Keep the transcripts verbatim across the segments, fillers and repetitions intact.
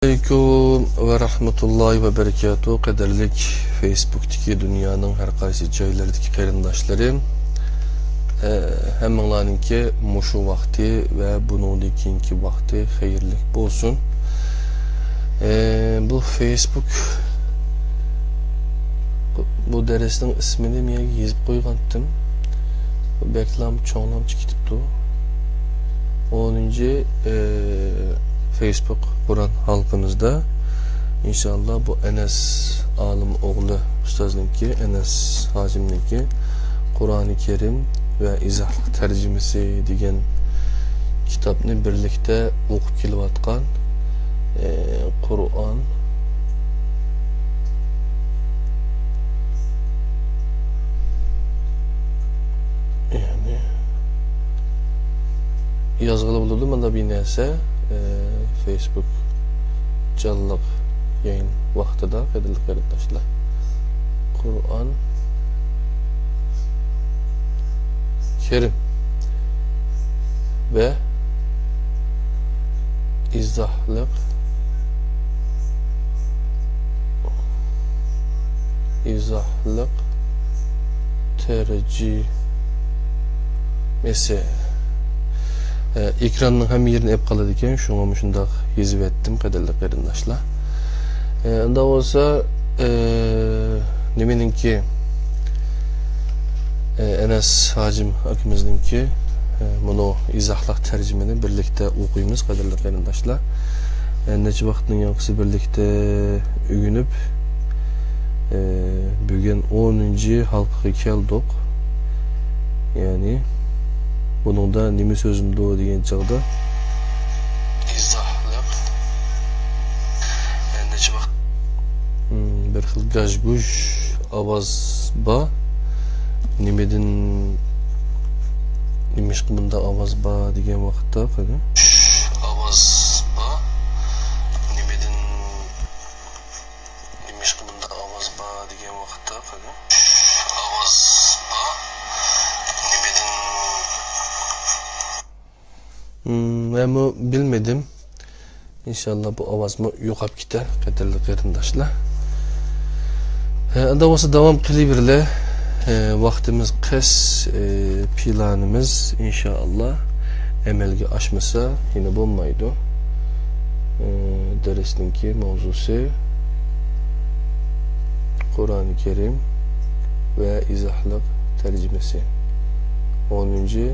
ئەلەيكۇم ۋە رەھمەتۇللاھى ۋە بەرىكاتۇھ. قەدىرلىك فېيسبۇكتىكى دۇنيانىڭ ھەر قايسى جايلىرىدىكى قېرىنداشلىرىم، ئە، ھەممىڭلارنىڭكى مۇشۇ ۋاقتى ۋە بۇنىڭدىن كېيىنكى ۋاقتى خەيرلىك بولسۇن. ئە، بۇ فېيسبۇك، بۇ، بۇ دەرسنىڭ ئىسمىنى مەن يەرگە يېزىپ قويغانتىم. بۇ بەكلام چوڭلامچە كېتىپتۇ. ئونىنچى، ئى، فېيسبۇك قۇرئان ھالقىمىزدا، ئىنشائاللا، بۇ ئەنەس ئالىم ئوغلى ئۇستازنىڭكى، ئەنەس ھاجىمنىڭكى قۇرئانى كەرىم ۋە ئىزاھلىق تەرجىمىسى دېگەن كىتابنى بىرلىكتە ئوقۇپ كېلىۋاتقان، ئى، قۇرئان، يەنى يازغىلى بولىدۇ مانا بىر نەرسە، ئى، فېيسبۇك جانلىق يايىن ۋاقتىدا، قەدىرلىك قېرىنداشلار. قۇرئان كەرىم ۋە ئىزاھلىق، ئىزاھلىق تەرجىمىسى. ئە، ئېكراننىڭ ھەممە يېرىنى ئېلىپ قالىدىكەن، شۇڭا مۇشۇنداق يېزىۋەتتىم، قەدىرلىك قېرىنداشلار. ئە، ئۇنداق بولسا، ئە، نېمىنىڭكى، ئە، ئەنەس ھاجىم ئاكىمىزنىڭكى، ئە، مۇنۇ ئىزاھلىق تەرجىمىنى بىرلىكتە ئوقۇيمىز، قەدىرلىك قېرىنداشلار. ئە، نەچچە ۋاقىتنىڭ ياقىسى بىرلىكتە ئۆگىنىپ، ئە، بۈگۈن ئونىنچى ھالقىغا كەلدۇق. يەنى، بۇنىڭدا نېمە سۆزلىنىدۇ دېگەن چاغدا، ئىزاھلىق، ئە، نەچچە ۋاقىت، مم، بىر خىل گاژ-گۇژ ئاۋاز بار. نېمىدىن، نېمىشقا بۇنداق ئاۋاز بار دېگەن ۋاقىتتا، قېنى؟ ئاۋاز بار. نېمىدىن، نېمىشقا بۇنداق ئاۋاز بار دېگەن ۋاقىتتا، قېنى؟ ئاۋاز بار. نېمىدىن؟ مم، مەنمۇ بىلمىدىم. ئىنشاللا بۇ ئاۋازمۇ يوقاپ كېتەر، قەدىرلىك قېرىنداشلار. ھە، ئۇنداق بولسا داۋام قىلىۋېرىلى. ھە، ۋاقتىمىز قىس، ئى، پىلانىمىز ئىنشائاللا ئەمەلگە ئاشمىسا يەنە بولمايدۇ. ئى، دەرسنىڭكى ماۋزۇسى قۇرئانى كەرىم ۋە ئىزاھلىق تەرجىمىسى. ئونىنچى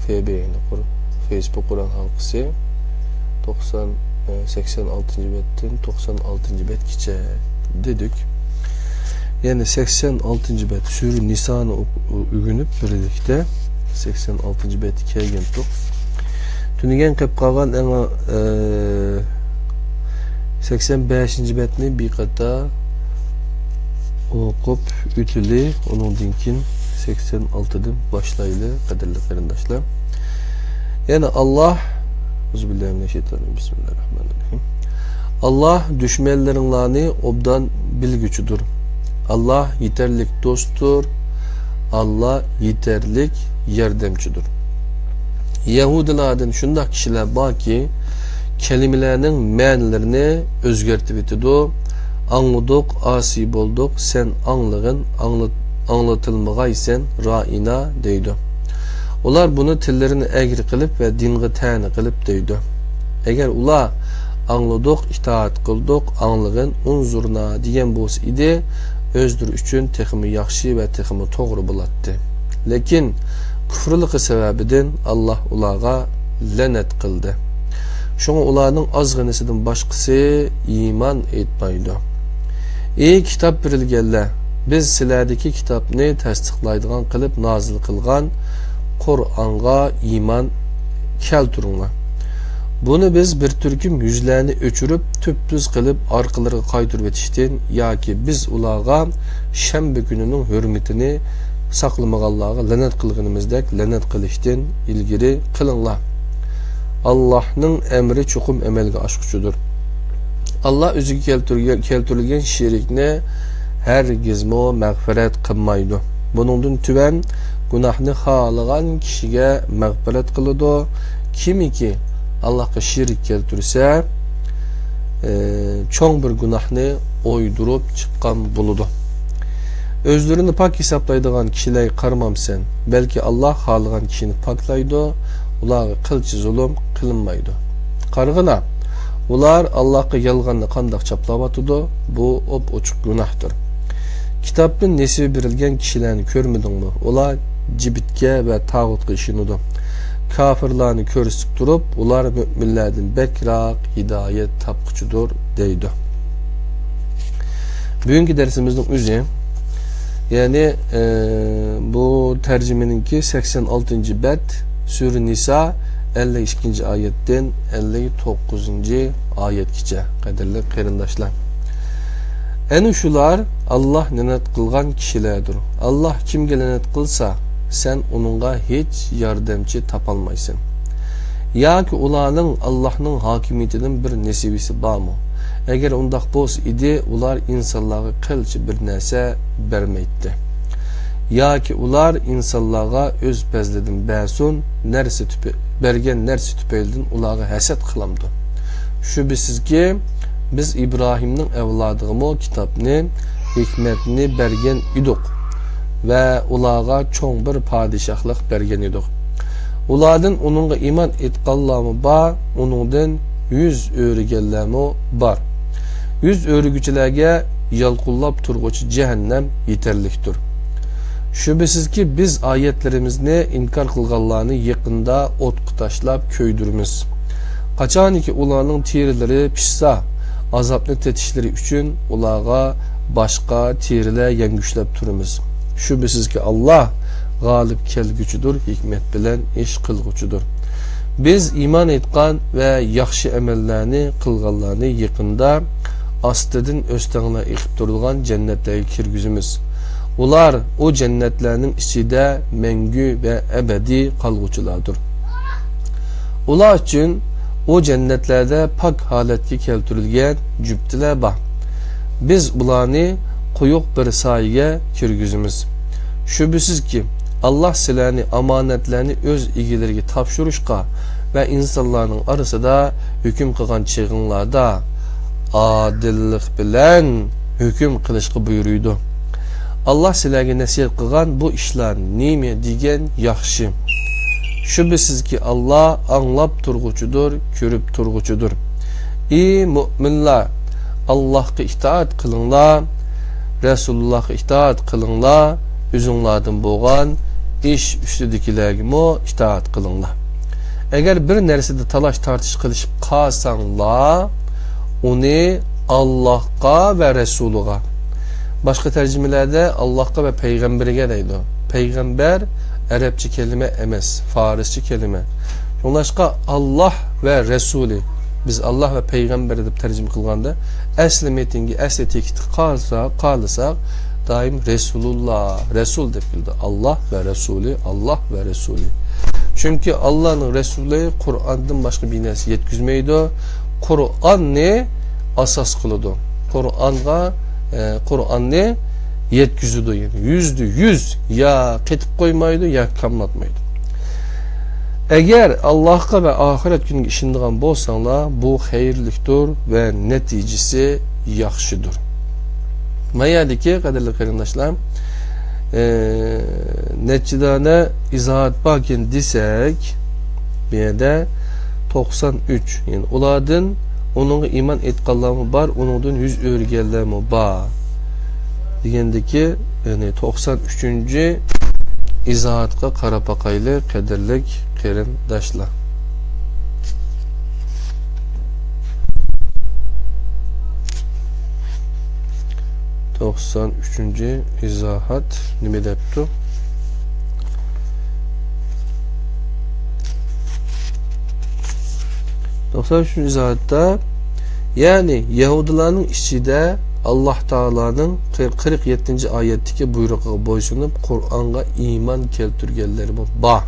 فېيسبۇك قۇر-، فېيسبۇك قۇرئان ھالقىسى توقسان، ئە، سەكسەن ئالتىنچى بەتتىن توقسان ئالتىنچى بەتكىچە دېدۇق. يەنى سەكسەن ئالتىنچى بەت سۈرە نىسانى ئوق-، ئۆگىنىپ بىرلىكتە سەكسەن ئالتىنچى بەتكە كەلگەنتۇق. تۈنۈگۈن قېلىپ قالغان ئەڭ، ئە، سەكسەن بەشىنچى بەتنى بىر قاتا ئوقۇپ ئۆتىلى، ئۇنىڭدىن كېيىن سەكسەن ئالتىدىن باشلايلى، قەدىرلىك قېرىنداشلار. يەنى ئاللاھ، ئەئۇزۇبىللاھىمىنەششەيتانىررەجىم، بىسمىللاھىررەھمانىررەھىم. ئاللاھ دۈشمەنلىرىڭلارنى ئوبدان بىلگۈچىدۇر. ئاللاھ يېتەرلىك دوستتۇر. ئاللاھ يېتەرلىك ياردەمچىدۇر. يەھۇدىيلاردىن شۇنداق كىشىلەر باركى، كەلىمىلەرنىڭ مەنىلىرىنى ئۆزگەرتىۋېتىدۇ. «ئاڭلىدۇق، ئاسىي بولدۇق، سەن ئاڭلىغىن، ئاڭلىت-، ئاڭلىتىلمىغايسەن، رائىنا» دەيدۇ. ئۇلار بۇنى تىللىرىنى ئەگرى قىلىپ ۋە دىنغا تەنە قىلىپ دەيدۇ. ئەگەر ئۇلار «ئاڭلىدۇق، ئىتائەت قىلدۇق، ئاڭلىغىن، ئۇنزۇرنا» دېگەن بولسا ئىدى، ئۆزلىرى ئۈچۈن تېخىمۇ ياخشى ۋە تېخىمۇ توغرا بولاتتى. لېكىن كۇفرلۇقى سەۋەبىدىن ئاللاھ ئۇلارغا لەنەت قىلدى. شۇڭا ئۇلارنىڭ ئازغىنىسىدىن باشقىسى ئىمان ئېيتمايدۇ. ئى كىتاب بېرىلگەنلەر! بىز سىلەردىكى كىتابنى تەستىقلايدىغان قىلىپ نازىل قىلغان قۇرئانغا ئىمان كەلتۈرۈڭلار. بۇنى بىز بىر تۈركۈم يۈزلەرنى ئۆچۈرۈپ، تۈپتۈز قىلىپ ئارقىلىرىغا قايتۇرۇۋېتىشتىن ياكى بىز ئۇلارغا شەنبە كۈنىنىڭ ھۆرمىتىنى ساقلىمىغانلارغا لەنەت قىلغىنىمىزدەك لەنەت قىلىشتىن ئىلگىرى قىلىڭلار. ئاللاھنىڭ ئەمرى چوقۇم ئەمەلگە ئاشقۇچىدۇر. ئاللاھ ئۆزىگە كەلتۈرگەن، كەلتۈرۈلگەن شېرىكنى ھەرگىزمۇ مەغپىرەت قىلمايدۇ. بۇنىڭدىن تۆۋەن گۇناھنى خالىغان كىشىگە مەغپىرەت قىلىدۇ. كىمكى ئاللاھقا شېرىك كەلتۈرسە، ئى، چوڭ بىر گۇناھنى ئويدۇرۇپ چىققان بولىدۇ. ئۆزلىرىنى پاك ھېسابلايدىغان كىشىلەرگە قارىمامسەن؟ بەلكى ئاللاھ خالىغان كىشىنى پاكلايدۇ، ئۇلارغا قىلچە زۇلۇم قىلىنمايدۇ. قارىغىنا، ئۇلار ئاللاھقا يالغاننى قانداق چاپلاۋاتىدۇ؟ بۇ ئوپئوچۇق گۇناھتۇر. كىتابتىن نېسىۋە بېرىلگەن كىشىلەرنى كۆرمىدىڭمۇ؟ ئۇلار جىبىتكە ۋە تاغۇتقا ئىشىنىدۇ. كاپىرلارنى كۆرسىتىپ تۇرۇپ، ئۇلار مۆمىنلەردىن بەكرەك ھىدايەت تاپقۇچىدۇر، دەيدۇ. بۈگۈنكى دەرسىمىزنىڭ ئۆزى، يەنى، ئى، بۇ تەرجىمىنىڭكى سەكسەن ئالتىنچى بەت، سۈرە نىسا، ئەللىك ئىككىنچى ئايەتتىن ئەللىك توققۇزىنچى ئايەتكىچە، قەدىرلىك قېرىنداشلار. ئەنە شۇلار ئاللاھ لەنەت قىلغان كىشىلەردۇر. ئاللاھ كىمگە لەنەت قىلسا، سەن ئۇنىڭغا ھېچ ياردەمچى تاپالمايسەن. ياكى ئۇلارنىڭ ئاللاھنىڭ ھاكىمىيىتىدىن بىر نېسىۋىسى بارمۇ؟ ئەگەر ئۇنداق بولسا ئىدى، ئۇلار ئىنسانلارغا قىلچە بىر نەرسە بەرمەيتتى. ياكى ئۇلار ئىنسانلارغا ئۆز پەزلىدىن بەرسۇن، نەرسە تۈپە-، بەرگەن نەرسە تۈپەيلىدىن ئۇلارغا ھەسەت قىلامدۇ؟ شۈبھىسىزكى، بىز ئىبراھىمنىڭ ئەۋلادىغىمۇ كىتابنى، ھېكمەتنى بەرگەن ئىدۇق ۋە ئۇلارغا چوڭ بىر پادىشاھلىق بەرگەن ئىدۇق. ئۇلاردىن ئۇنىڭغا ئىمان ئېيتقانلارمۇ بار، ئۇنىڭدىن يۈز ئۆرۈگەنلەرمۇ بار. يۈز ئۆرۈگۈچىلەرگە يالقۇنلاپ تۇرغۇچى جەھەننەم يېتەرلىكتۇر. شۈبھىسىزكى، بىز ئايەتلىرىمىزنى ئىنكار قىلغانلارنى يېقىندا ئوتقا تاشلاپ كۆيدۈرىمىز. قاچانكى ئۇلارنىڭ تېرىلىرى پىشسا، ئازابنى تېتىشلىرى ئۈچۈن ئۇلارغا باشقا تېرىلەر يەڭگۈشلەپ تۇرىمىز. شۈبھىسىزكى، ئاللاھ غالىب كەلگۈچىدۇر، ھېكمەت بىلەن ئىش قىلغۇچىدۇر. بىز ئىمان ئېيتقان ۋە ياخشى ئەمەللەرنى قىلغانلارنى يېقىندا ئاستىدىن ئۆستەڭلەر ئېقىپ تۇرىدىغان جەننەتلەرگە كىرگۈزىمىز. ئۇلار ئۇ جەننەتلەرنىڭ ئىچىدە مەڭگۈ ۋە ئەبەدىي قالغۇچىلاردۇر. ئۇلار ئۈچۈن ئۇ جەننەتلەردە پاك ھالەتكە كەلتۈرۈلگەن جۈپتىلەر بار. بىز ئۇلارنى قويۇق بىر سايىگە كىرگۈزىمىز. شۈبھىسىزكى، ئاللاھ سىلەرنى ئامانەتلەرنى ئۆز ئىگىلىرىگە تاپشۇرۇشقا ۋە ئىنسانلارنىڭ ئارىسىدا ھۆكۈم قىلغان چېغىڭلاردا ئادىللىق بىلەن ھۆكۈم قىلىشقا بۇيرۇيدۇ. ئاللاھ سىلەرگە نەسىھەت قىلغان بۇ ئىشلار نېمە دېگەن ياخشى. شۈبھىسىزكى، ئاللاھ ئاڭلاپ تۇرغۇچىدۇر، كۆرۈپ تۇرغۇچىدۇر. ئى مۆمىنلەر، ئاللاھقا ئىتائەت قىلىڭلار، رەسۇلۇللاھقا ئىتائەت قىلىڭلار، ئۆزۈڭلاردىن بولغان ئىش ئۈستىدىكىلەرگىمۇ ئىتائەت قىلىڭلار. ئەگەر بىر نەرسىدە تالاش-تارتىش قىلىشىپ قالساڭلار، ئۇنى ئاللاھقا ۋە رەسۇلىغا، باشقا تەرجىمىلەردە ئاللاھقا ۋە پەيغەمبىرىگە دەيدۇ. پەيغەمبەر ئەرەبچە كەلىمە ئەمەس، فارسچە كەلىمە. شۇڭلاشقا ئاللاھ ۋە رەسۇلى، بىز ئاللاھ ۋە پەيغەمبىرى دەپ تەرجىمە قىلغاندا، ئەسلى مەتنگە، ئەسلى تېكىستكە قالسا-، قالساق، دائىم رەسۇلۇللاھ، رەسۇل دەپ كېلىدۇ. ئاللاھ ۋە رەسۇلى، ئاللاھ ۋە رەسۇلى. چۈنكى ئاللاھنىڭ رەسۇلى قۇرئاندىن باشقا بىر نەرسە يەتكۈزمەيدۇ. قۇرئاننى ئاساس قىلىدۇ. قۇرئانغا، ئە، قۇرئاننى يەتكۈزىدۇ. يەنى يۈزدە يۈز يا قېتىپ قويمايدۇ، يا كاملاتمايدۇ. ئەگەر ئاللاھقا ۋە ئاخىرەت كۈنىگە ئىشىنىدىغان بولساڭلار، بۇ خەيرلىكتۇر ۋە نەتىجىسى ياخشىدۇر. ما يەردىكى، قەدىرلىك قېرىنداشلار، ئى، نەچچە دانە ئىزاھات باركەن دېسەك، بۇ يەردە توقسان ئۈچ، يەنى ئۇلاردىن ئۇنىڭغا ئىمان ئېيتقانلارمۇ بار، ئۇنىڭدىن يۈز ئۆرۈگەنلەرمۇ بار دېگەندىكى، يەنى توقسان ئۈچىنچى ئىزاھاتقا قاراپ باقايلى، قەدىرلىك قېرىنداشلار. توقسان ئۈچىنچى ئىزاھات نېمە دەپتۇ؟ توقسان ئۈچىنچى ئىزاھاتتا، يەنى يەھۇدىيلارنىڭ ئىچىدە ئاللاھ تائالانىڭ قىرىق يەتتىنچى ئايەتتىكى بۇيرۇقىغا بويسۇنۇپ، قۇرئانغا ئىمان كەلتۈرگەنلەرمۇ بار.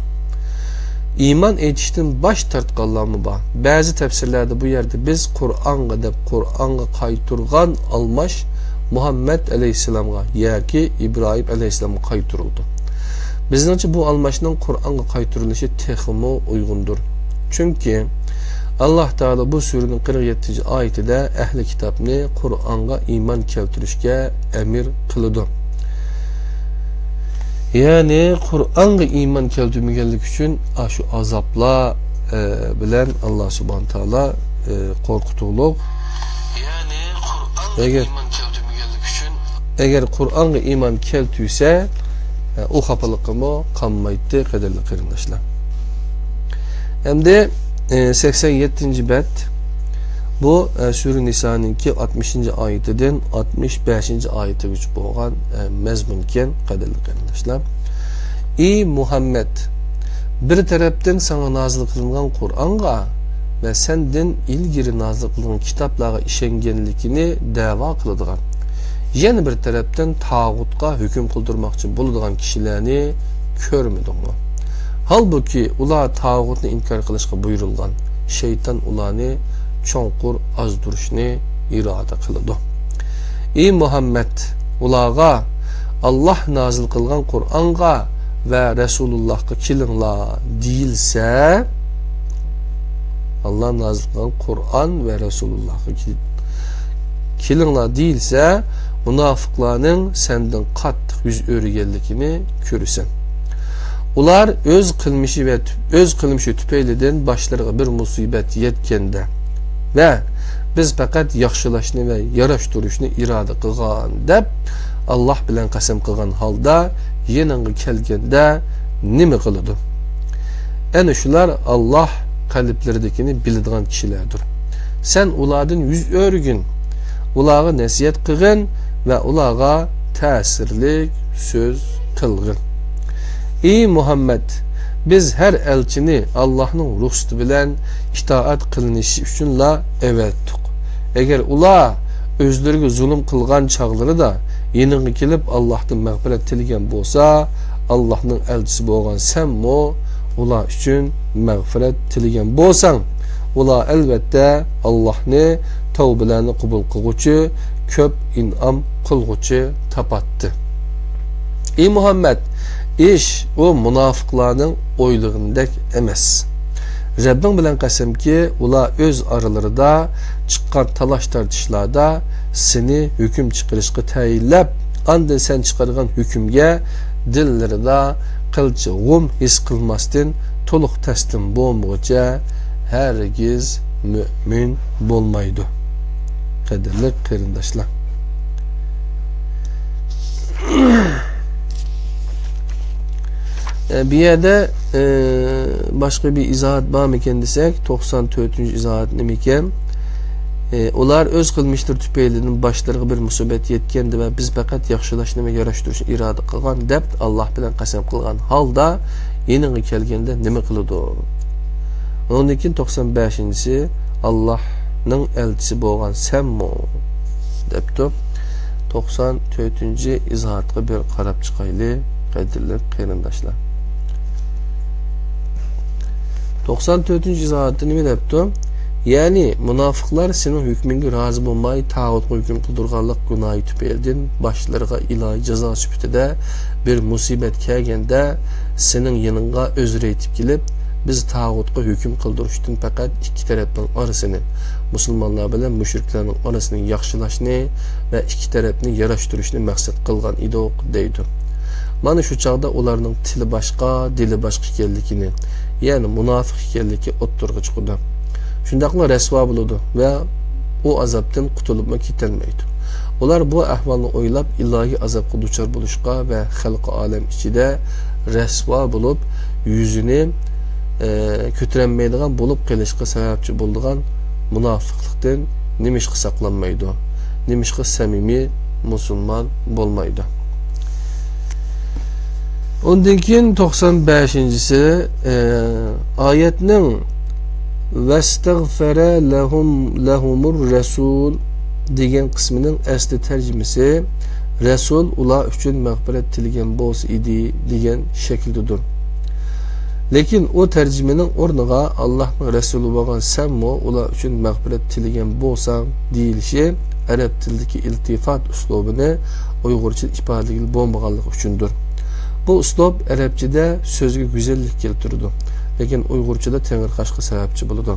ئىمان ئېيتىشتىن باش تارتقانلارمۇ بار. بەزى تەپسىرلەردە بۇ يەردە بىز قۇرئانغا دەپ، قۇرئانغا قايتۇرغان ئالماش مۇھەممەد ئەلەيھىسسالامغا ياكى ئىبراھىم ئەلەيھىسسالامغا قايتۇرۇلىدۇ. بىزنىڭچە، بۇ ئالماشنىڭ قۇرئانغا قايتۇرۇلۇشى تېخىمۇ ئۇيغۇندۇر. چۈنكى ئاللاھ تائالا بۇ سۈرىنىڭ قىرىق يەتتىنچى ئايىتىدە ئەھلى كىتابنى قۇرئانغا ئىمان كەلتۈرۈشكە ئەمىر قىلىدۇ. يەنى قۇرئانغا ئىمان كەلتۈرمىگەنلىكى ئۈچۈن ئاشۇ ئازابلار، ئە، بىلەن ئاللاھ سۇبھانەھۇ تائالا، ئە، قورقۇتۇلۇق. يەنى قۇرئانغا ئەگەر ئىمان كەلتۈرمىگەنلىكى ئۈچۈن، ئەگەر قۇرئانغا ئىمان كەلتۈرسە، ئە، ئۇ خاپىلىقىمۇ قالمايتتى، قەدىرلىك قېرىنداشلار. ئەمدى، ئە، سەكسەن يەتتىنچى بەت. بۇ، ئە، سۈرە نىسانىڭكى ئاتمىشىنچى ئايىتىدىن ئاتمىش بەشىنچى ئايىتىگىچە بولغان، ئە، مەزمۇنكەن، قەدىرلىك قېرىنداشلار. ئى مۇھەممەد! بىر تەرەپتىن ساڭا نازىل قىلىنغان قۇرئانغا ۋە سەندىن ئىلگىرى نازىل قىلىنغان كىتابلارغا ئىشەنگەنلىكىنى دەۋا قىلىدىغان، يەنە بىر تەرەپتىن تاغۇتقا ھۆكۈم قىلدۇرماقچى بولىدىغان كىشىلەرنى كۆرمىدىڭمۇ؟ ھالبۇكى، ئۇلار تاغۇتنى ئىنكار قىلىشقا بۇيرۇلغان، شەيتان ئۇلارنى چوڭقۇر ئازدۇرۇشنى ئىرادە قىلىدۇ. ئى مۇھەممەد، ئۇلارغا، ئاللاھ نازىل قىلغان قۇرئانغا ۋە رەسۇلۇللاھقا كېلىڭلار دېيىلسە، ئاللاھ نازىل قىلغان قۇرئان ۋە رەسۇلۇللاھقا كېل-، كېلىڭلار دېيىلسە، مۇناپىقلارنىڭ سەندىن قاتتىق يۈز ئۆرۈگەنلىكىنى كۆرىسەن. ئۇلار ئۆز قىلمىشى ۋە تۈپ-، ئۆز قىلمىشى تۈپەيلىدىن باشلىرىغا بىر مۇسىبەت يەتكەندە ۋە بىز پەقەت ياخشىلاشنى ۋە ياراشتۇرۇشنى ئىرادە قىلغان دەپ، ئاللاھ بىلەن قەسەم قىلغان ھالدا يېنىڭغا كەلگەندە نېمە قىلىدۇ؟ ئەنە شۇلار ئاللاھ قەلبلىرىدىكىنى بىلىدىغان كىشىلەردۇر. سەن ئۇلاردىن يۈز ئۆرۈگىن، ئۇلارغا نەسىھەت قىلغىن ۋە ئۇلارغا تەسىرلىك سۆز قىلغىن. ئى مۇھەممەد، بىز ھەر ئەلچىنى ئاللاھنىڭ رۇخسىتى بىلەن ئىتائەت قىلىنىشى ئۈچۈنلا ئەۋەتتۇق. ئەگەر ئۇلار ئۆزلىرىگە زۇلۇم قىلغان چاغلىرىدا يېنىڭغا كېلىپ ئاللاھتىن مەغپىرەت تىلىگەن بولسا، ئاللاھنىڭ ئەلچىسى بولغان سەنمۇ ئۇلار ئۈچۈن مەغپىرەت تىلىگەن بولساڭ، ئۇلار ئەلۋەتتە ئاللاھنى، تەۋبىلەرنى قوبۇل قىلغۇچى، كۆپ ئىنئام قىلغۇچى تاپاتتى. ئى مۇھەممەد، ئىش ئۇ مۇناپىقلارنىڭ ئويلىغىنىدەك ئەمەس. رەببىڭ بىلەن قەسەمكى، ئۇلار ئۆز ئارىلىرىدا چىققان تالاش-تارتىشلاردا سېنى ھۆكۈم چىقىرىشقا تەيىنلەپ، ئاندىن سەن چىقارغان ھۆكۈمگە دىللىرىدا قىلچە غۇم ھېس قىلماستىن، تولۇق تەسلىم بولمىغۇچە ھەرگىز مۆمىن بولمايدۇ. قەدىرلىك قېرىنداشلار! ئە، بۇ يەردە، ئە، باشقا بىر ئىزاھات بارمىكەن دېسەك، توقسان تۆتىنچى ئىزاھات نېمىكەن؟ ئە، ئۇلار ئۆز قىلمىشلىرى تۈپەيلىدىن باشلىرىغا بىر مۇسىبەت يەتكەندە ۋە بىز پەقەت ياخشىلاشنى ۋە ياراشتۇرۇشنى ئىرادە قىلغان دەپ، ئاللاھ بىلەن قەسەم قىلغان ھالدا يېنىڭغا كەلگەندە نېمە قىلىدۇ؟ ئۇنىڭدىن كېيىن توقسان بەشىنچىسى، ئاللاھنىڭ ئەلچىسى بولغان سەنمۇ؟ دەپتۇ. توقسان تۆتىنچى ئىزاھاتقا بىر قاراپ چىقايلى، قەدىرلىك قېرىنداشلار. توقسان تۆتىنچى ئىزاھاتتا نېمە دەپتۇ؟ يەنى، مۇناپىقلار سېنىڭ ھۆكمۈڭگە رازى بولماي، تاغۇتقا ھۆكۈم قىلدۇرغانلىق گۇناھى تۈپەيلىدىن باشلىرىغا ئىلاھىي جازا سۈپىتىدە بىر مۇسىبەت كەلگەندە، سېنىڭ يېنىڭغا ئۆزرەيتىپ كېلىپ، بىز تاغۇتقا ھۆكۈم قىلدۇرۇشتىن پەقەت ئىككى تەرەپنىڭ ئارىسىنى، مۇسۇلمانلار بىلەن مۇشرىكلارنىڭ ئارىسىنى ياخشىلاشنى ۋە ئىككى تەرەپنى ياراشتۇرۇشنى مەقسەت قىلغان ئىدۇق، دەيدۇ. مانا شۇ چاغدا ئۇلارنىڭ تىلى باشقا، دىلى باشقا ئىكەنلىكىنى، يەنى مۇناپىق ئىكەنلىكى ئوتتۇرىغا چىقىدۇ. شۇنداقلا رەسۋا بولىدۇ ۋە ئۇ ئازابتىن قۇتۇلۇپمۇ كېتەلمەيدۇ. ئۇلار بۇ ئەھۋالنى ئويلاپ، ئىلاھىي ئازابقا دۇچار بولۇشقا ۋە خەلقى ئالەم ئىچىدە رەسۋا بولۇپ، يۈزىنى، ئە، كۆتۈرەلمەيدىغان بولۇپ قېلىشقا سەۋەبچى بولىدىغان مۇناپىقلىقتىن نېمىشقا ساقلانمايدۇ؟ نېمىشقا سەمىمىي مۇسۇلمان بولمايدۇ؟ ئۇندىن كېيىن توقسان بەشىنچىسى، ئە، ئايەتنىڭ «ۋەستەغفەرە لەھۇم، لەھۇمۇر رەسۇل» دېگەن قىسمىنىڭ ئەسلى تەرجىمىسى «رەسۇل ئۇلار ئۈچۈن مەغپىرەت تىلىگەن بولسا ئىدى» دېگەن شەكىلدىدۇر. لېكىن ئۇ تەرجىمىنىڭ ئورنىغا «ئاللاھنىڭ رەسۇلى بولغان سەنمۇ ئۇلار ئۈچۈن مەغپىرەت تىلىگەن بولساڭ» دېيىلىشى ئەرەب تىلىدىكى ئىلتىپات ئۇسلۇبىنى ئۇيغۇرچىدا ئىپادىلىگىلى بولمىغانلىقى ئۈچۈندۇر. بۇ ئۇسلۇب ئەرەبچىدە سۆزگە گۈزەللىك كەلتۈرىدۇ، لېكىن ئۇيغۇرچىدا تېڭىرقاشقا سەۋەبچى بولىدۇ.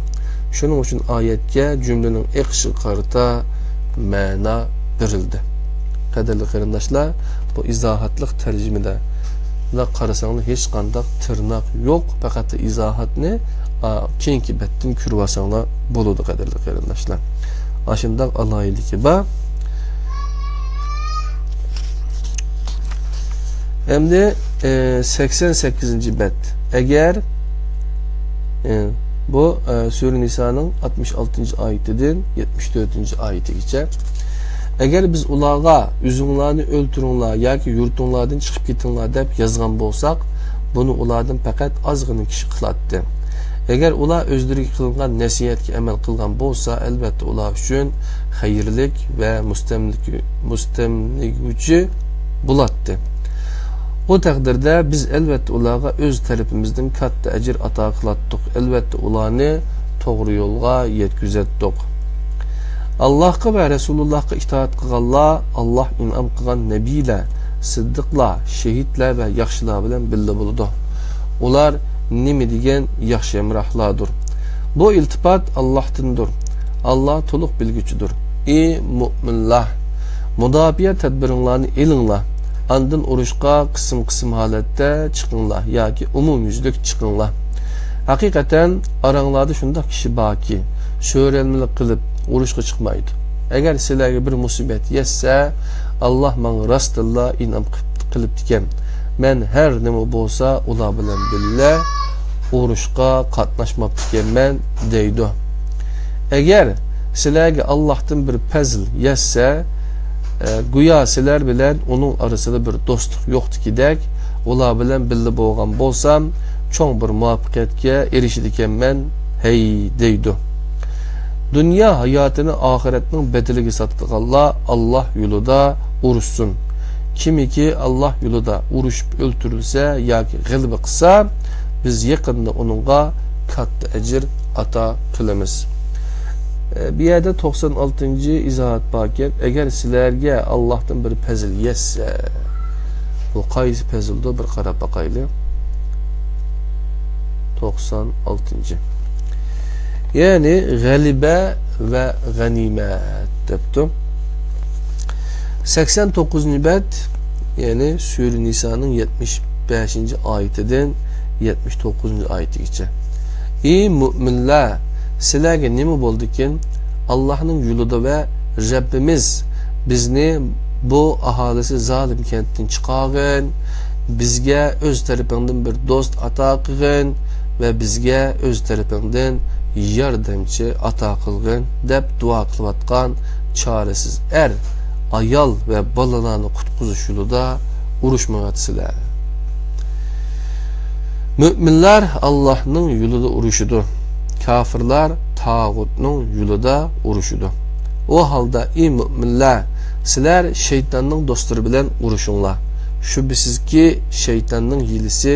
شۇنىڭ ئۈچۈن ئايەتكە جۈملىنىڭ ئېقىشىغا قارىتا مەنا بېرىلدى. قەدىرلىك قېرىنداشلار، بۇ ئىزاھاتلىق تەرجىمىدە، مۇنداق قارىساڭلار ھېچقانداق تىرناق يوق، پەقەتلا ئىزاھاتنى، ئا، كېيىنكى بەتتىن كۆرۈۋالساڭلار بولىدۇ، قەدىرلىك قېرىنداشلار. ئاشۇنداق ئالاھىدىلىكى بار. ئەمدى، ئە، سەكسەن سەككىزىنچى بەت. ئەگەر، ئە، بۇ، ئە، سۈرە نىسانىڭ ئاتمىش ئالتىنچى ئايىتىدىن يەتمىش تۆتىنچى ئايىتىگىچە. ئەگەر بىز ئۇلارغا «ئۆزۈڭلارنى ئۆلتۈرۈڭلار ياكى يۇرتۇڭلاردىن چىقىپ كېتىڭلار» دەپ يازغان بولساق، بۇنى ئۇلاردىن پەقەت ئازغىنە كىشى قىلاتتى. ئەگەر ئۇلار ئۆزلىرىگە قىلىنغان نەسىھەتكە ئەمەل قىلغان بولسا، ئەلۋەتتە ئۇلار ئۈچۈن خەيرلىك ۋە مۇستەملىك-، مۇستەملىگۈچى بولاتتى. ئۇ تەقدىردە بىز ئەلۋەتتە ئۇلارغا ئۆز تەرىپىمىزدىن كاتتا ئەجىر ئاتا قىلاتتۇق. ئەلۋەتتە ئۇلارنى توغرا يولغا يەتكۈزەتتۇق. ئاللاھقا ۋە رەسۇلۇللاھقا ئىتائەت قىلغانلار ئاللاھ ئىنئام قىلغان نەبىيلەر، سىددىقلار، شېھىتلەر ۋە ياخشىلار بىلەن بىللە بولىدۇ. ئۇلار نېمە دېگەن ياخشى ھەمراھلاردۇر. بۇ ئىلتىپات ئاللاھتىندۇر. ئاللاھ تولۇق بىلگۈچىدۇر. ئى مۆمىنلەر! مۇداپىئە تەدبىرىڭلارنى ئېلىڭلار. ئاندىن ئۇرۇشقا قىسىم-قىسىم ھالەتتە چىقىڭلار ياكى ئومۇميۈزلۈك چىقىڭلار. ھەقىقەتەن ئاراڭلاردا شۇنداق كىشى باركى، شۆرەلمىلىك قىلىپ ئۇرۇشقا چىقمايدۇ. ئەگەر سىلەرگە بىر مۇسىبەت يەتسە، ئاللاھ ماڭا راستتىنلا ئىنئام قىلىپتىكەن. مەن ھەر نېمە بولسا ئۇلار بىلەن بىللە ئۇرۇشقا قاتناشماپتىكەنمەن، دەيدۇ. ئەگەر سىلەرگە ئاللاھتىن بىر پەزىل يەتسە، ئە، گويا سىلەر بىلەن ئۇنىڭ ئارىسىدا بىر دوستلۇق يوقتىكىدەك، ئۇلار بىلەن بىللە بولغان بولسام، چوڭ بىر مۇۋەپپەقىيەتكە ئېرىشىدىكەنمەن، ھەي، دەيدۇ. دۇنيا ھاياتىنى ئاخىرەتنىڭ بەدىلىگە ساتىدىغانلار ئاللاھ يولىدا ئۇرۇشسۇن. كىمكى ئاللاھ يولىدا ئۇرۇشۇپ ئۆلتۈرۈلسە ياكى غەلىبە قىلسا، بىز يېقىندا ئۇنىڭغا كاتتا ئەجىر ئاتا قىلىمىز. ئە، بۇ يەردە توقسان ئالتىنچى ئىزاھات باركەن، ئەگەر سىلەرگە ئاللاھتىن بىر پەزىل يەتسە، بۇ قايسى پەزىلدۇ؟ بىر قاراپ باقايلى. توقسان ئالتىنچى. يەنى غەلىبە ۋە غەنىيمەت دەپتۇ. سەكسەن توققۇزىنچى بەت، يەنى سۈرە نىسانىڭ يەتمىش بەشىنچى ئايىتىدىن يەتمىش توققۇزىنچى ئايىتىگىچە. ئى مۆمىنلەر! سىلەرگە نېمە بولدىكىن؟ ئاللاھنىڭ يولىدا ۋە رەببىمىز بىزنى بۇ ئاھالىسى زالىم كەنتتىن چىقارغىن، بىزگە ئۆز تەرىپىڭدىن بىر دوست ئاتا قىلغىن ۋە بىزگە ئۆز تەرىپىڭدىن ياردەمچى ئاتا قىلغىن، دەپ دۇئا قىلىۋاتقان چارىسىز ئەر، ئايال ۋە بالىلارنى قۇتقۇزۇش يولىدا ئۇرۇشمايۋاتىسىلەر. مۆمىنلەر ئاللاھنىڭ يولىدا ئۇرۇشىدۇ، كاپىرلار تاغۇتنىڭ يولىدا ئۇرۇشىدۇ. ئۇ ھالدا، ئى مۆمىنلەر، سىلەر شەيتاننىڭ دوستلىرى بىلەن ئۇرۇشۇڭلار. شۈبھىسىزكى، شەيتاننىڭ ھىيلىسى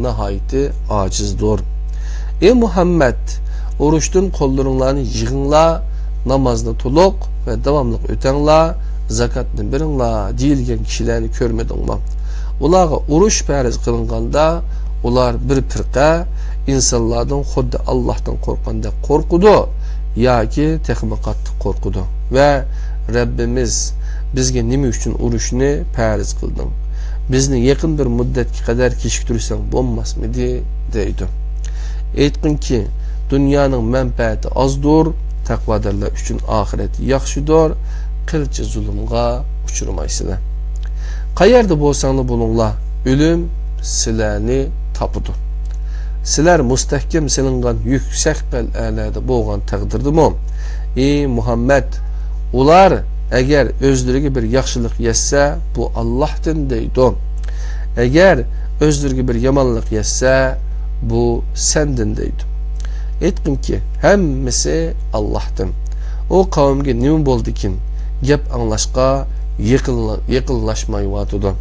ناھايىتى ئاجىزدۇر. ئى مۇھەممەد، ئۇرۇشتىن قوللىرىڭلارنى يىغىڭلار، نامازنى تولۇق ۋە داۋاملىق ئۆتەڭلار، زاكاتنى بېرىڭلار دېيىلگەن كىشىلەرنى كۆرمىدىڭمۇ؟ ئۇلارغا ئۇرۇش پەرز قىلىنغاندا، ئۇلار بىر پىرقە ئىنسانلاردىن خۇددى ئاللاھتىن قورققاندەك قورقىدۇ ياكى تېخىمۇ قاتتىق قورقىدۇ ۋە رەببىمىز، بىزگە نېمە ئۈچۈن ئۇرۇشنى پەرز قىلدىڭ؟ بىزنى يېقىن بىر مۇددەتكە قەدەر كېچىكتۈرسەڭ بولماسمىدى؟ دەيدۇ. ئېيتقىنكى، دۇنيانىڭ مەنپەئەتى ئازدۇر، تەقۋادارلار ئۈچۈن ئاخىرەت ياخشىدۇر، قىلچە زۇلۇمغا ئۇچرىمايسىلەر. قەيەردە بولساڭلار بولۇڭلار، ئۆلۈم سىلەرنى تاپىدۇ. سىلەر مۇستەھكەم سېلىنغان يۈكسەك قەلئەلەردە بولغان تەقدىردىمۇ، ئى مۇھەممەد، ئۇلار ئەگەر ئۆزلىرىگە بىر ياخشىلىق يەتسە، بۇ ئاللاھتىن دەيدۇ. ئەگەر ئۆزلىرىگە بىر يامانلىق يەتسە، بۇ سەندىن دەيدۇ. ئېيتقىنكى، ھەممىسى ئاللاھتىن. ئۇ قەۋمگە نېمە بولدىكىن؟ گەپ ئاڭلاشقا يېقىنلا-، يېقىنلاشمايۋاتىدۇ.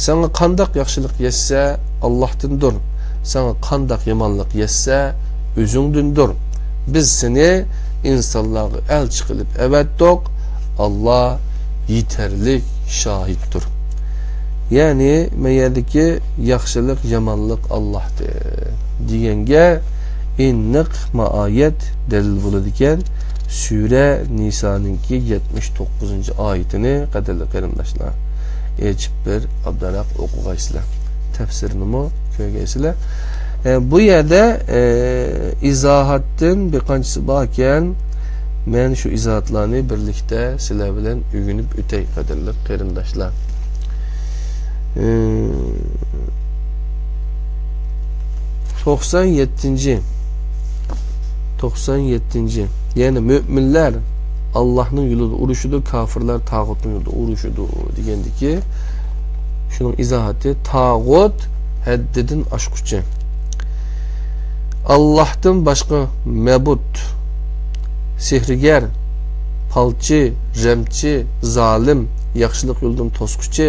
ساڭا قانداق ياخشىلىق يەتسە، ئاللاھتىندۇر. ساڭا قانداق يامانلىق يەتسە، ئۆزۈڭدىندۇر. بىز سېنى ئىنسانلارغا ئەلچى قىلىپ ئەۋەتتۇق. ئاللا يېتەرلىك شاھىتتۇر. يەنى، مەن يەردىكى ياخشىلىق، يامانلىق ئاللاھتىن دېگەنگە، ئېنىق مائايەت دەلىل بولىدىكەن. سۈرە نىسانىڭكى يەتمىش توققۇزىنچى ئايىتىنى، قەدىرلىك قېرىنداشلار، ئېچىپ بىر ئابدۇراق ئوقۇغايسىلەر. تەپسىرىنىمۇ كۆرگەيسىلەر. ئە، بۇ يەردە، ئە، ئىزاھاتتىن بىر قانچىسى باركەن. مەن شۇ ئىزاھاتلارنى بىرلىكتە سىلەر بىلەن ئۆگىنىپ ئۆتەي، قەدىرلىك قېرىنداشلار. ئە، توقسان يەتتىنچى، توقسان يەتتىنچى، يەنى مۆمىنلەر ئاللاھنىڭ يولىدا ئۇرۇشىدۇ، كاپىرلار تاغۇتنىڭ يولىدا ئۇرۇشىدۇ دېگەندىكى، شۇنىڭ ئىزاھاتى: تاغۇت ھەددىدىن ئاشقۇچى، ئاللاھتىن باشقا مەبۇد، سېھىرگەر، پالچى، رەمچى، زالىم، ياخشىلىق يولىدىن توسقۇچى،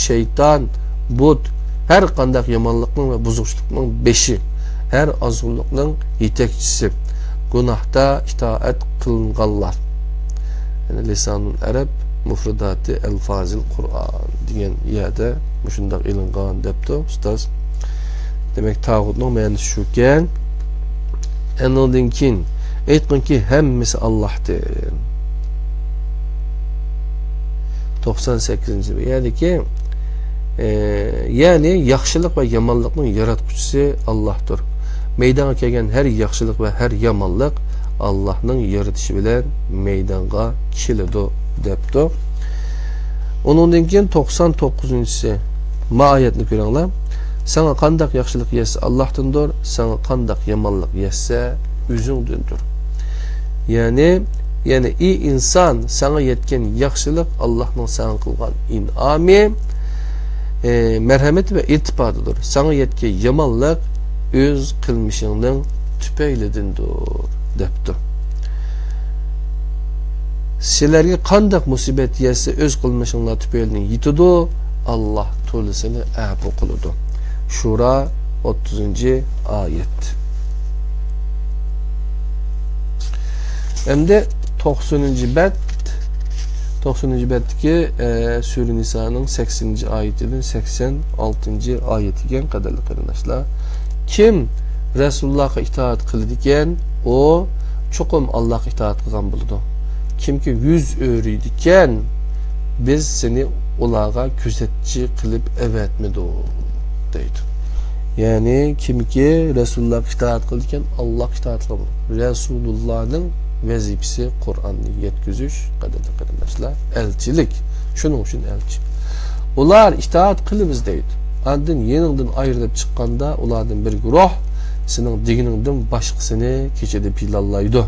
شەيتان، بۇت، ھەر قانداق يامانلىقنىڭ ۋە بۇزۇقچىلىقنىڭ بېشى، ھەر ئازغۇنلۇقنىڭ يېتەكچىسى، گۇناھتا ئىتائەت قىلىنغانلار. يەنى لىسانۇل ئەرەب، مۇفرىداتى ئەلفازىل قۇرئان دېگەن يەردە مۇشۇنداق ئېلىنغان دەپتۇ ئۇستاز. دېمەك، تاغۇتنىڭ مەنىسى شۇكەن. ئەنىڭدىن كېيىن ئېيتقىنكى، ھەممىسى ئاللاھتىن. توقسان سەككىزىنچى بۇ يەردىكى، ئە، يەنى ياخشىلىق ۋە يامانلىقنىڭ ياراتقۇچىسى ئاللاھتۇر. مەيدانغا كەلگەن ھەر ياخشىلىق ۋە ھەر يامانلىق ئاللاھنىڭ يارىتىشى بىلەن مەيدانغا كېلىدۇ، دەپتۇ. ئۇنىڭدىن كېيىن توقسان توققۇزىنچىسى، ما ئايەتنى كۆرۈڭلار. ساڭا قانداق ياخشىلىق يەتسە، ئاللاھتىندۇر، ساڭا قانداق يامانلىق يەتسە، ئۆزۈڭدىندۇر. يەنى، يەنى، ئى ئىنسان، ساڭا يەتكەن ياخشىلىق ئاللاھنىڭ ساڭا قىلغان ئىنئامى، ئى، مەرھەمىتى ۋە ئىلتىپاتىدۇر. ساڭا يەتكەن يامانلىق ئۆز قىلمىشىڭنىڭ تۈپەيلىدىندۇر، دەپتۇ. سىلەرگە قانداق مۇسىبەت يەتسە، ئۆز قىلمىشىڭلار تۈپەيلىدىن يېتىدۇ، ئاللاھ تولىسىنى ئەپۇ قىلىدۇ. شۇرا، ئوتتۇزىنچى ئايەت. ئەمدى توقسىنىنچى بەت، توقسىنىنچى بەتتىكى، ئە، سۈرە نىسانىڭ سەكسىنىنچى ئايىتىدىن سەكسەن ئالتىنچى ئايەتكە، قەدىرلىك قېرىنداشلار. كىم رەسۇلۇللاھقا ئىتائەت قىلىدىكەن، ئۇ چوقۇم ئاللاھقا ئىتائەت قىلغان بولىدۇ. كىمكى يۈز ئۆرۈيدىكەن، بىز سېنى ئۇلارغا كۆزەتچى قىلىپ ئەۋەتمىدۇق، دەيدۇ. يەنى كىمكى رەسۇلۇللاھقا ئىتائەت قىلىدىكەن، ئاللاھقا ئىتائەت قىلىدۇ. رەسۇلۇللاھنىڭ ۋەزىپىسى قۇرئاننى يەتكۈزۈش، قەدىرلىك قېرىنداشلار، ئەلچىلىك. شۇنىڭ ئۈچۈن ئەلچى. ئۇلار ئىتائەت قىلىمىز دەيدۇ. ئاندىن يېنىڭدىن ئايرىلىپ چىققاندا ئۇلاردىن بىر گۇرۇھ سېنىڭ دېگىنىڭدىن باشقىسىنى كېچىدە پىلانلايدۇ.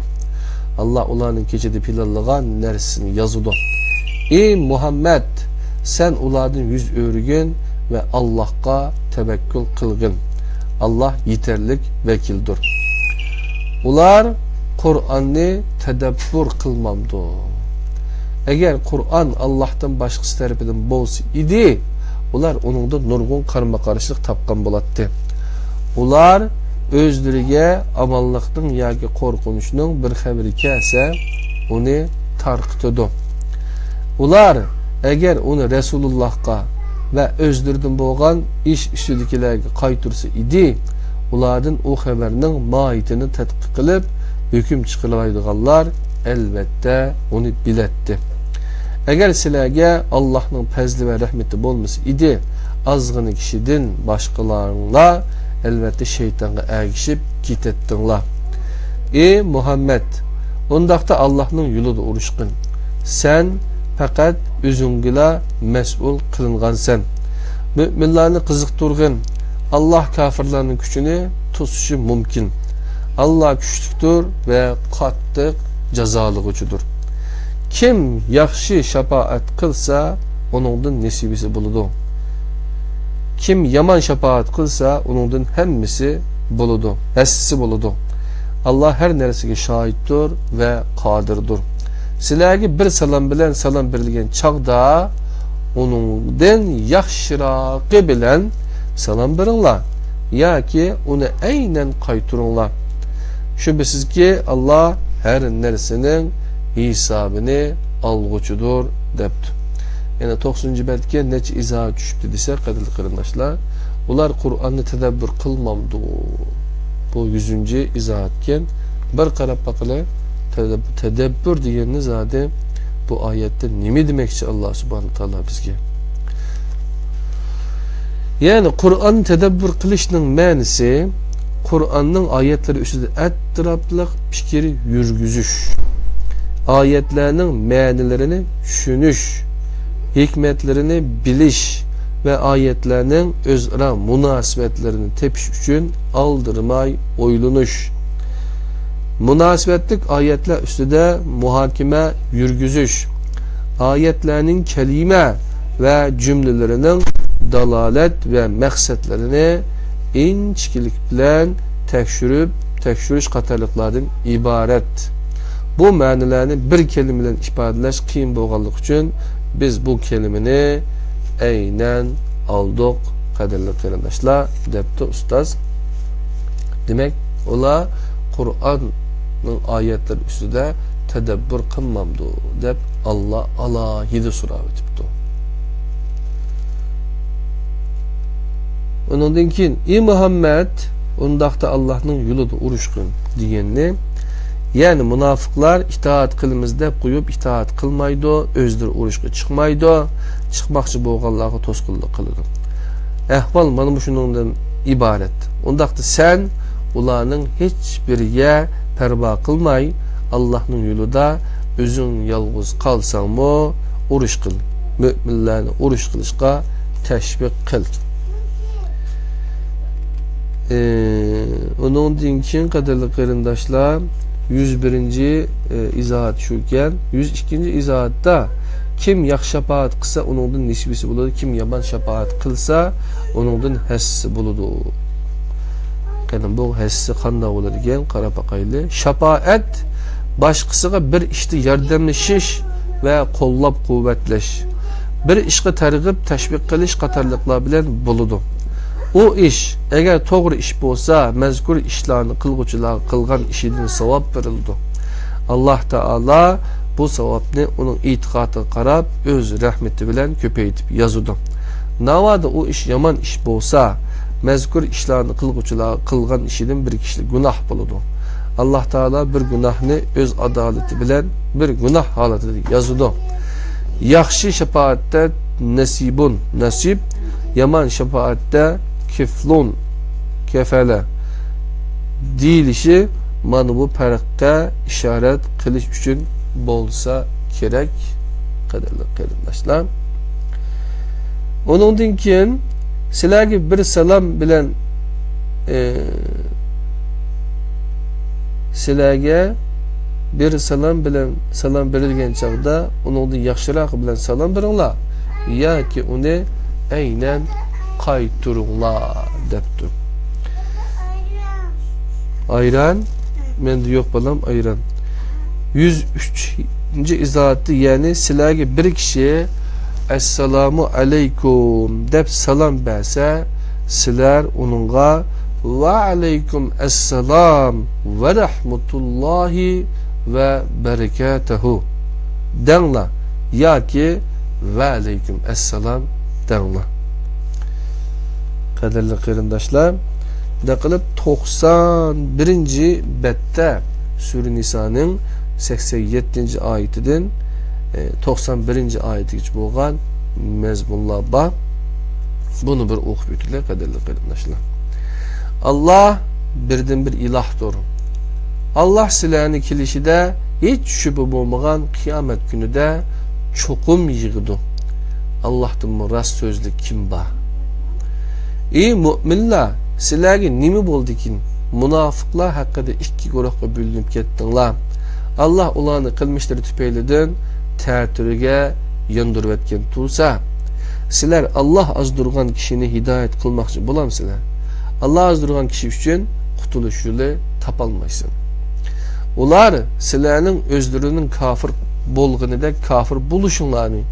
ئاللاھ ئۇلارنىڭ كېچىدە پىلانلىغان نەرسىسىنى يازىدۇ. ئى مۇھەممەد، سەن ئۇلاردىن يۈز ئۆرۈگىن ۋە ئاللاھقا تەۋەككۈل قىلغىن. ئاللاھ يېتەرلىك ۋەكىلدۇر. ئۇلار قۇرئاننى تەدەببۇر قىلمامدۇ؟ ئەگەر قۇرئان ئاللاھتىن باشقىسى تەرىپىدىن بولسا ئىدى، ئۇلار ئۇنىڭدا نۇرغۇن قارىمۇقارشىلىق تاپقان بولاتتى. ئۇلار ئۆزلىرىگە ئامانلىقنىڭ ياكى قورقۇنچنىڭ بىر خەۋىرى كەلسە، ئۇنى تارقىتىدۇ. ئۇلار ئەگەر ئۇنى رەسۇلۇللاھقا ۋە ئۆزلىرىدىن بولغان ئىش ئۈستىدىكىلەرگە قايتۇرسا ئىدى، ئۇلاردىن ئۇ خەۋەرنىڭ ماھىيىتىنى تەتقىق قىلىپ، ھۆكۈم چىقىرالايدىغانلار، ئەلۋەتتە، ئۇنى بىلەتتى. ئەگەر سىلەرگە ئاللاھنىڭ پەزلى ۋە رەھمىتى بولمىسا ئىدى، ئازغىنە كىشىدىن باشقىلاڭلار، ئەلۋەتتە، شەيتانغا ئەگىشىپ كېتەتتىڭلار. ئى مۇھەممەد، ئۇنداقتا ئاللاھنىڭ يولىدا ئۇرۇشقىن. سەن پەقەت ئۆزۈڭگىلا مەسئۇل قىلىنغانسەن. مۆمىنلارنى قىزىقتۇرغىن. ئاللاھ كاپىرلارنىڭ كۈچىنى توسۇشى مۇمكىن. ئاللاھ كۈچلۈكتۇر ۋە قاتتىق جازالىغۇچىدۇر. كىم ياخشى شاپائەت قىلسا، ئۇنىڭدىن نېسىۋىسى بولىدۇ. كىم يامان شاپائەت قىلسا، ئۇنىڭدىن ھەممىسى بولىدۇ، ھەسسىسى بولىدۇ. ئاللاھ ھەر نەرسىگە شاھىتتۇر ۋە قادىردۇر. سىلەرگە بىر سالام بىلەن سالام بېرىلگەن چاغدا، ئۇنىڭدىن ياخشىراقى بىلەن سالام بېرىڭلار ياكى ئۇنى ئەينەن قايتۇرۇڭلار. شۈبھىسىزكى، ئاللاھ ھەر نەرسىنىڭ ھېسابىنى ئالغۇچىدۇر، دەپتۇ. يەنە توقسىنىنچى بەتكە نەچچە ئىزاھات چۈشۈپتۇ دېسە، قەدىرلىك قېرىنداشلار، ئۇلار قۇرئاننى تەدەببۇر قىلمامدۇ؟ بۇ يۈزىنچى ئىزاھاتكەن. بىر قاراپ باقىلى، تەدەب-، تەدەببۇر دېگەننى زادى بۇ ئايەتتە نېمە دېمەكچى ئاللا سۇبھانەھۇ تائالا بىزگە؟ يەنى قۇرئان تەدەببۇر قىلىشنىڭ مەنىسى، قۇرئاننىڭ ئايەتلىرى ئۈستىدە ئەتراپلىق پىكىر يۈرگۈزۈش، ئايەتلەرنىڭ مەنىلىرىنى چۈشىنىش، ھېكمەتلىرىنى بىلىش ۋە ئايەتلەرنىڭ ئۆزئارا مۇناسىۋەتلىرىنى تېپىش ئۈچۈن ئالدىرىماي ئويلىنىش، مۇناسىۋەتلىك ئايەتلەر ئۈستىدە مۇھاكىمە يۈرگۈزۈش، ئايەتلەرنىڭ كەلىمە ۋە جۈملىلىرىنىڭ دالالەت ۋە مەقسەتلىرىنى ئىنچىكىلىك بىلەن تەكشۈرۈپ، تەكشۈرۈش قاتارلىقلاردىن ئىبارەت. بۇ مەنىلەرنى بىر كەلىمە بىلەن ئىپادىلەش قىيىن بولغانلىقى ئۈچۈن، بىز بۇ كەلىمىنى ئەينەن ئالدۇق، قەدىرلىك قېرىنداشلار، دەپتۇ ئۇستاز. دېمەك، ئۇلار قۇرئاننىڭ ئايەتلىرى ئۈستىدە تەدەببۇر قىلمامدۇ دەپ، ئاللا ئالاھىدە سوراۋېتىپتۇ. ئۇنىڭدىن كېيىن، ئى مۇھەممەد، ئۇنداقتا ئاللاھنىڭ يولىدا ئۇرۇشقىن دېگەننى، يەنى مۇناپىقلار ئىتائەت قىلىمىز دەپ قويۇپ، ئىتائەت قىلمايدۇ، ئۆزلىرى ئۇرۇشقا چىقمايدۇ، چىقماقچى بولغانلارغا توسقۇنلۇق قىلىدۇ. ئەھۋال مانا مۇشۇنىڭدىن ئىبارەت. ئۇنداقتا سەن ئۇلارنىڭ ھېچبىرىگە پەرۋا قىلماي، ئاللاھنىڭ يولىدا ئۆزۈڭ يالغۇز قالساڭمۇ ئۇرۇش قىل. مۆمىنلەرنى ئۇرۇش قىلىشقا تەشۋىق قىل. ئى، ئۇنىڭدىن كېيىن، قەدىرلىك قېرىنداشلار، يۈز بىرىنچى، ئى، ئىزاھات شۇكەن. يۈز ئىككىنچى ئىزاھاتتا، كىم ياخشى شاپائەت قىلسا، ئۇنىڭدىن نېسىۋىسى بولىدۇ، كىم يامان شاپائەت قىلسا، ئۇنىڭدىن ھەسسىسى بولىدۇ. قېنى، بۇ ھەسسىسى قانداق بولىدىكەن؟ قاراپ باقايلى. شاپائەت باشقىسىغا بىر ئىشتا ياردەملىشىش ۋە قوللاپ-قۇۋۋەتلەش، بىر ئىشقا تەرغىب، تەشۋىق قىلىش قاتارلىقلار بىلەن بولىدۇ. ئۇ ئىش ئەگەر توغرا ئىش بولسا، مەزكۇر ئىشلارنى قىلغۇچىلارغا قىلغان ئىشىدىن ساۋاب بېرىلىدۇ. ئاللاھ تائالا بۇ ساۋابنى ئۇنىڭ ئېتىقادىغا قاراپ، ئۆز رەھمىتى بىلەن كۆپەيتىپ يازىدۇ. ناۋادا ئۇ ئىش يامان ئىش بولسا، مەزكۇر ئىشلارنى قىلغۇچىلار قىلغان ئىشىدىن بىر كىشىلىك گۇناھ بولىدۇ. ئاللاھ تائالا بىر گۇناھنى ئۆز ئادالىتى بىلەن بىر گۇناھ ھالىتىدە يازىدۇ. ياخشى شاپائەتتە نەسىبۇن، نەسىب، يامان شاپائەتتە كىفلۇن، كەفەلە، دېيىلىشى مانا بۇ پەرققە ئىشارەت قىلىش ئۈچۈن بولسا كېرەك، قەدىرلىك قېرىنداشلار. ئۇنىڭدىن كېيىن سىلەرگە بىر سالام بىلەن، ئى، سىلەرگە بىر سالام بىلەن سالام بېرىلگەن چاغدا ئۇنىڭدىن ياخشىراقى بىلەن سالام بېرىڭلار ياكى ئۇنى ئەينەن قايتۇرۇڭلار دەپتۇ. ئايران، مەندە يوق بالام، ئايران. يۈز ئۈچىنچى ئىزاھاتى، يەنى سىلەرگە بىر كىشى «ئەسسالامۇ ئەلەيكۇم» دەپ سالام بەرسە، سىلەر ئۇنىڭغا «ۋەئەلەيكۇم ئەسسالام ۋە رەھمەتۇللاھى ۋە بەرىكاتەھۇ» دەڭلار ياكى «ۋەئەلەيكۇم ئەسسالام» دەڭلار. قەدىرلىك قېرىنداشلار، بۇنداق قىلىپ توقسان بىرىنچى بەتتە سۈرە نىسانىڭ سەكسەن يەتتىنچى ئايىتىدىن، ئى، توقسان بىرىنچى ئايىتىگىچە بولغان مەزمۇنلار بار. بۇنى بىر ئوقۇپ ئۆتىلى، قەدىرلىك قېرىنداشلار. ئاللاھ بىردىنبىر ئىلاھتۇر. ئاللاھ سىلەرنى كېلىشىدە ھېچ شۈبھە بولمىغان قىيامەت كۈنىدە چوقۇم يىغىدۇ. ئاللاھتىنمۇ راست سۆزلۈك كىم بار؟ ئى مۆمىنلەر، سىلەرگە نېمە بولدىكىن؟ مۇناپىقلار ھەققىدە ئىككى گۇرۇھقا بۆلۈنۈپ كەتتىڭلار. ئاللاھ ئۇلارنى قىلمىشلىرى تۈپەيلىدىن تەتۈرىگە ياندۇرۇۋەتكەن تۇرسا، سىلەر ئاللاھ ئازدۇرغان كىشىنى ھىدايەت قىلماقچى بولامسىلەر؟ ئاللاھ ئازدۇرغان كىشى ئۈچۈن قۇتۇلۇش يولى تاپالمايسەن. ئۇلار سىلەرنىڭ ئۆزلىرىنىڭ كاپىر بولغىنىدەك كاپىر بولۇشۇڭلارنى،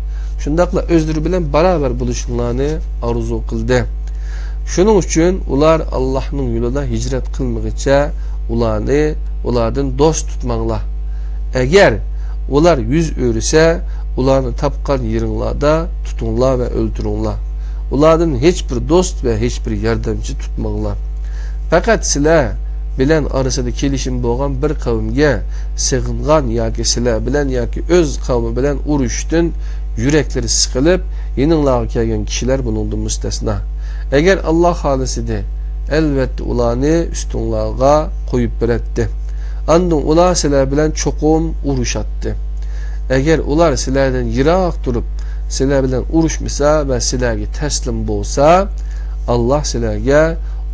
شۇنداقلا ئۆزلىرى بىلەن باراۋەر بولۇشۇڭلارنى ئارزۇ قىلدى. شۇنىڭ ئۈچۈن ئۇلار ئاللاھنىڭ يولىدا ھىجرەت قىلمىغىچە ئۇلارنى، ئۇلاردىن دوست تۇتماڭلار. ئەگەر ئۇلار يۈز ئۆرۈسە، ئۇلارنى تاپقان يېرىڭلاردا تۇتۇڭلار ۋە ئۆلتۈرۈڭلار. ئۇلاردىن ھېچبىر دوست ۋە ھېچبىر ياردەمچى تۇتماڭلار. پەقەت سىلەر بىلەن ئارىسىدا كېلىشىم بولغان بىر قەۋمگە سېغىنغان ياكى سىلەر بىلەن ياكى ئۆز قەۋمى بىلەن ئۇرۇشتىن يۈرەكلىرى سىقىلىپ، يېنىڭلارغا كەلگەن كىشىلەر بۇنىڭدىن مۇستەسنا. ئەگەر ئاللاھ خالىسىدى، ئەلۋەتتە ئۇلارنى ئۈستۈڭلارغا قويۇپ بېرەتتى. ئاندىن ئۇلار سىلەر بىلەن چوقۇم ئۇرۇشاتتى. ئەگەر ئۇلار سىلەردىن يىراق تۇرۇپ، سىلەر بىلەن ئۇرۇشمىسا ۋە سىلەرگە تەسلىم بولسا، ئاللاھ سىلەرگە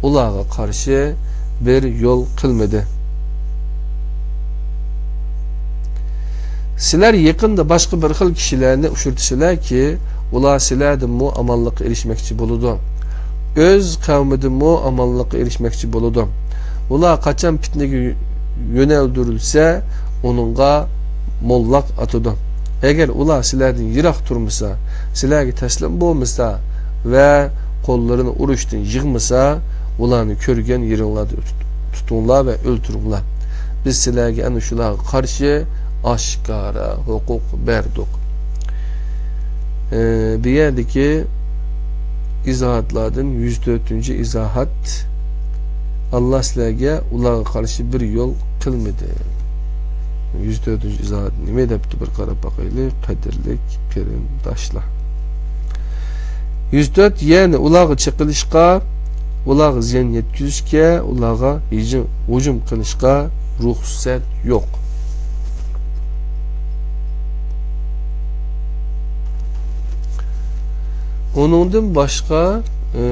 ئۇلارغا قارشى بىر يول قىلمىدى. سىلەر يېقىندا باشقا بىر خىل كىشىلەرنى ئۇچرىتىسىلەركى، ئۇلار سىلەردىنمۇ ئامانلىققا ئېرىشمەكچى بولىدۇ. ئۆز قەۋمىدىنمۇ ئامانلىققا ئېرىشمەكچى بولىدۇ. ئۇلار قاچان پىتنىگە يۆنەلدۈرۈلسە، ئۇنىڭغا موللاق ئاتىدۇ. ئەگەر ئۇلار سىلەردىن يىراق تۇرمىسا، سىلەرگە تەسلىم بولمىسا ۋە قوللىرىنى ئۇرۇشتىن يىغمىسا، ئۇلارنى كۆرگەن يېرىڭلاردا تۇت-، تۇتۇڭلار ۋە ئۆلتۈرۈڭلار. بىز سىلەرگە ئەنە شۇلارغا قارشى ئاشكارا ھوقۇق بەردۇق. ئى، بۇ يەردىكى ئىزاھاتلاردىن يۈز تۆتىنچى ئىزاھات، ئاللاھ سىلەرگە ئۇلارغا قارشى بىر يول قىلمىدى. يۈز تۆتىنچى ئىزاھات نېمە دەپتۇ، بىر قاراپ باقايلى، قەدىرلىك قېرىنداشلار. يۈز تۆت، يەنى ئۇلارغا چېقىلىشقا، ئۇلارغا زىيان يەتكۈزۈشكە، ئۇلارغا ھىجىم، ھۇجۇم قىلىشقا رۇخسەت يوق. ئۇنىڭدىن باشقا، ئى،